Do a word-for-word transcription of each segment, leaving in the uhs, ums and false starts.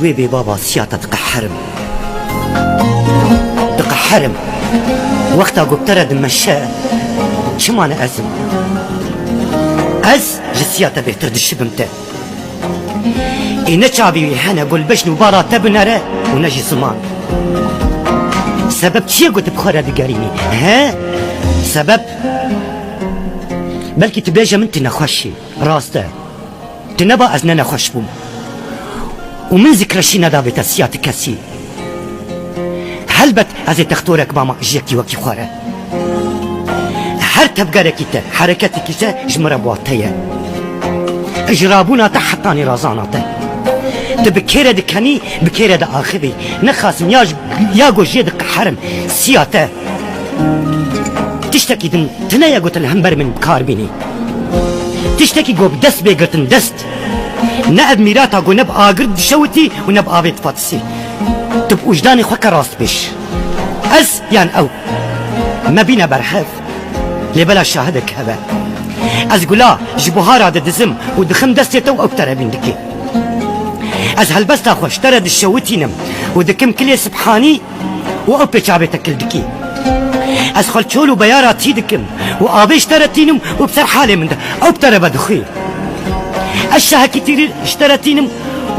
Wê bê baba siya te diqeherim. Diqeherim. Wexta ku bi te re dimeşe, çima ne ez im? Ez ji siya te bêhtir dişibim te. Ê ne çavî wî hene ku li bejn û bala te binere û ne jî ziman. Sebeb çi ye ku tu bi xwe re digerînî? He? Sebeb? Belkî tu bêje min tu nexweş î. Rast e. Tu neba ez ne nexweş bûm. Û min zî kireşî nedabê te siya ti kesî. Helbet ez ê textorek bama ji yekî wekî xwe re. Her tevgerekî te, hereketekî te ji min re bi te ye. Ji rabûna te hetanî razana te. Tu bi kê re dikenî, bi kê re diaxivî. Nexasim ya ji, ya ku jê diqeherim, siya te. Tiştekî din tune ye ku tu li hember min bi kar bînî. Tiştekî ku bi dest bê girtin dest. Ne ev mîrata ku ne bi agir dişewitî û ne bi avê difatisî. Tu bi wijdanê xwe ke rastbêj. Ez yan ew. Me bîne berhev. Lê bela şahidek hebe. Ez gula ji buhara de dizim û dixim destê te û ew terebîn dikî. Ez helbesta xwe ji te re dişewitînim û dikim kilê sibhanî û ew pêçavê te kil dikî. Ez xwe li çol û beyara tî dikim û avê ji te re tînim û bi ser halê min de ew bi te re vedixwî. Ez şehekî tîrî ji te re tînim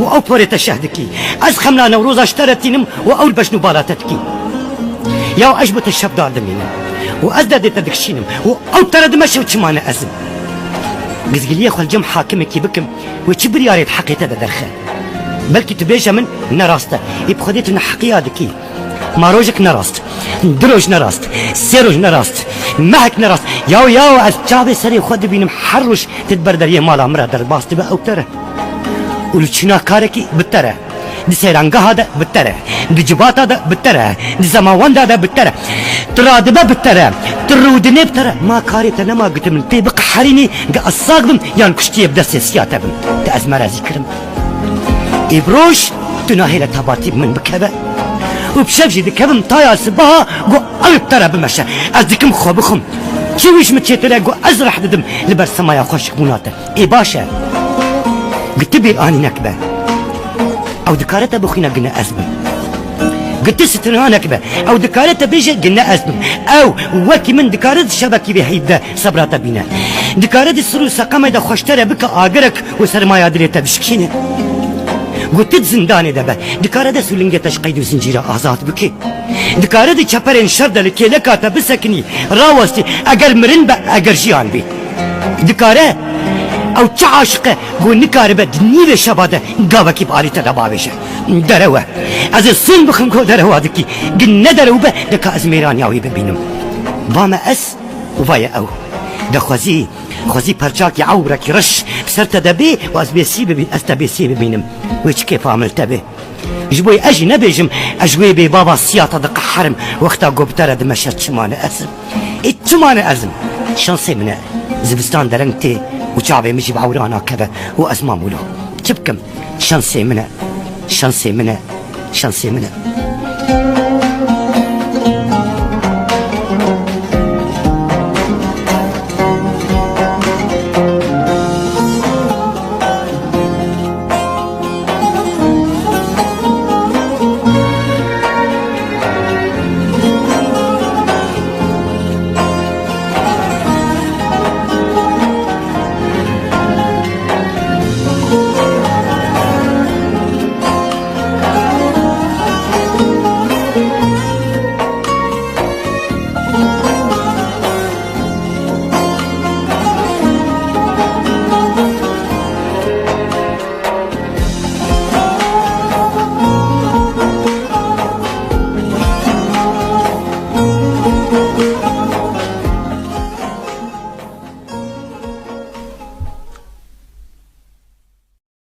û ew porê te şeh dikî. Ez xemla Newroza ji te re tînim û ew li bejn û bala te dikî. Ya ez ji bo te şevdar dimînim û ez derdê te dikişînim û ew bi te re dimeşe û çima ne ez im? Gizgiliyê xwe li cem hakimekî bikim, wê çi biryarê di heqê te de derxe? Belkî tu bêje min ne rast e. Ê bi xwedê tu neheqiya dikî. Ma rojek ne rast. Du roj ne rast. Sê roj ne rast. Mehek ne rast. Yaw, yaw, ez çavê serê xwe dibînim her roj tu di ber deriyê mala min re derbas dibe ew bi te re. Û li çûna karekî bi te re. Di seyrangeha de bi te re. Di civata de bi te re. Di zemawenda de bi te re. Tu radibe bi te re. Tu rûdinê bi te re. Ma karê te nema, got min, tê biqeherînî, ge ez sax bim yan kuştiyê bi destê siya te bim. Te ez merezî kirim. Ê bi roj tu nahêle tebatî bi min bikeve. Û bi şev jî dikevim taya sibeha, got ew bi te re bimeşe. Ez dikim xwe bixwim. Çi wî ji min çêtir e, got ez reh didim li ber semaya xweşikbûna te. Ê baş e. Gi tu bîr anînek be. Ew dikare te bixwîne gi ne ez bim. Gi tu stinanek be. Ew dikare te bêje gi ne ez bim. Ew wekî min dikare di şevekî vê heyî de sebra te bîne. Dikare di sir û seqemê de xweştere bike agirek û sermaya dilê te bişkîne. Gu tu di zindanê de be. Dikare dest û lingê te ji qeyd û zincîra azad bike. Dikare di çeperên şer de li kêleka te bisekinî, rawestî, eger mirin be, eger jiyan bî. Dikare, ew çi aşiq e, ku nikaribe di nîvê şeva de gavekî bi alî te de bavêje. Derew e. Ez ê sûn bixim ku derewa dikî. Gin ne derew be, dika ez mêraniya wî bibînim. Va me ez û va ye ew. De xwezî, xwezî perçakî ewrekî reş bi ser te de bê û ez bêsî bibî-, ez te bêsî bibînim. Wê çi kêfa min li te bê. Ji bo ez jî nebêjim, ez ji wê bê bava siya te diqeherim, wexta ku bi te re dimeşe çima ne ez im. Ê çima ne ez im? Şansê min e. Zivistan dereng tê û çavê min jî bi ewra nakeve û ez mam wilo. Çi bikim? Şansê min e. Şansê min e. Şansê min e.